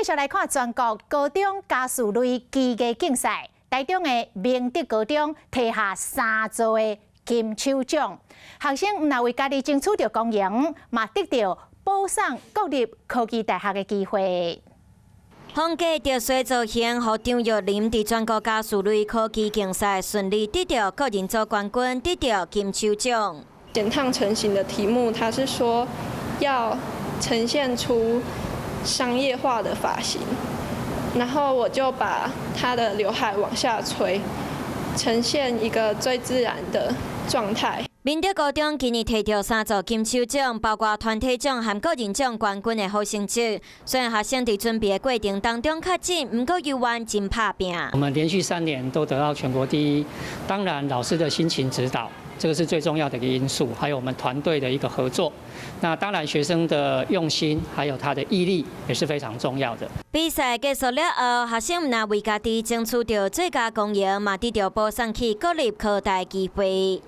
續來看全國高中家事類技藝競賽，台中的明德高中提下三座的金手獎，學生毋但為家己爭取著光榮，嘛得著保送國立科技大學的機會。風格特殊造型，予張玉林佇全國家事類科技競賽順利得著個人組冠軍，得著金手獎。剪燙成型的題目，它是說要呈現出商業化的髮型，然後我就把他的劉海往下垂，呈現一個最自然的狀態。明德高中今年提著三座金手獎，包括團體獎和個人獎冠軍的好成績。雖然學生佇準備的過程當中較緊，毋過猶原真拍拚。我們連續3年都得到全國第一，當然老師的辛勤指導，這個是最重要的一個因素，還有我們團隊的一個合作。那當然學生的用心，還有他的毅力也是非常重要的。比賽結束了後，學生毋但為家己爭取著最佳光榮，嘛得著保送去國立科大機會。